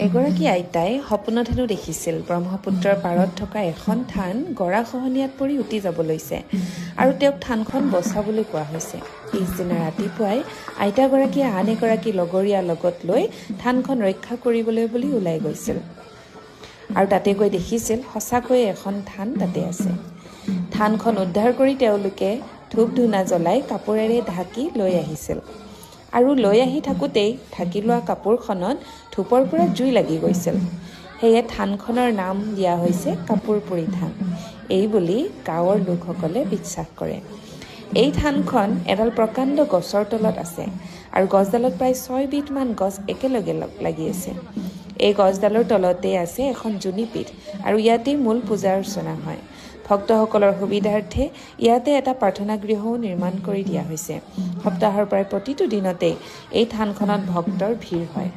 এগৰাকী আইতাই সপোনত হেনো দেখিছিল ব্ৰহ্মপুত্ৰৰ পাৰত থকা এখন থান গৰাখহনীয়াত পৰি উটি যাব লৈছে আৰু তেওঁক থানখন বচাবলৈ কোৱা হৈছে। পিছদিনা ৰাতিপুৱাই আইতাগৰাকীয়ে আন এগৰাকী লগৰীয়া লগত লৈ থানখন ৰক্ষা কৰিবলৈ বুলি ওলাই গৈছিল আৰু তাতে গৈ দেখিছিল সঁচাকৈয়ে এখন থান তাতে আছে। থানখন উদ্ধাৰ কৰি তেওঁলোকে ধূপ ধূনা জ্বলাই কাপোৰেৰে ঢাকি লৈ আহিছিল আৰু লৈ আহি থাকোঁতেই ঢাকি লোৱা কাপোৰখনত ধূপৰ পৰা জুই লাগি গৈছিল। সেয়ে থানখনৰ নাম দিয়া হৈছে কাপোৰপুৰি থান, এই বুলি গাঁৱৰ লোকসকলে বিশ্বাস কৰে। এই থানখন এডাল প্ৰকাণ্ড গছৰ তলত আছে আৰু গছডালত প্ৰায় 6বিধমান গছ একেলগে লগ লাগি আছে। এই গছডালৰ তলতেই আছে এখন যোনিপীঠ আৰু ইয়াতেই মূল পূজা অৰ্চনা হয়। ভক্তসকলৰ সুবিধাৰ্থে ইয়াতে এটা প্ৰাৰ্থনা গৃহও নিৰ্মাণ কৰি দিয়া হৈছে। সপ্তাহৰ প্ৰায় প্ৰতিটো দিনতেই এই থানখনত ভক্তৰ ভিৰ হয়।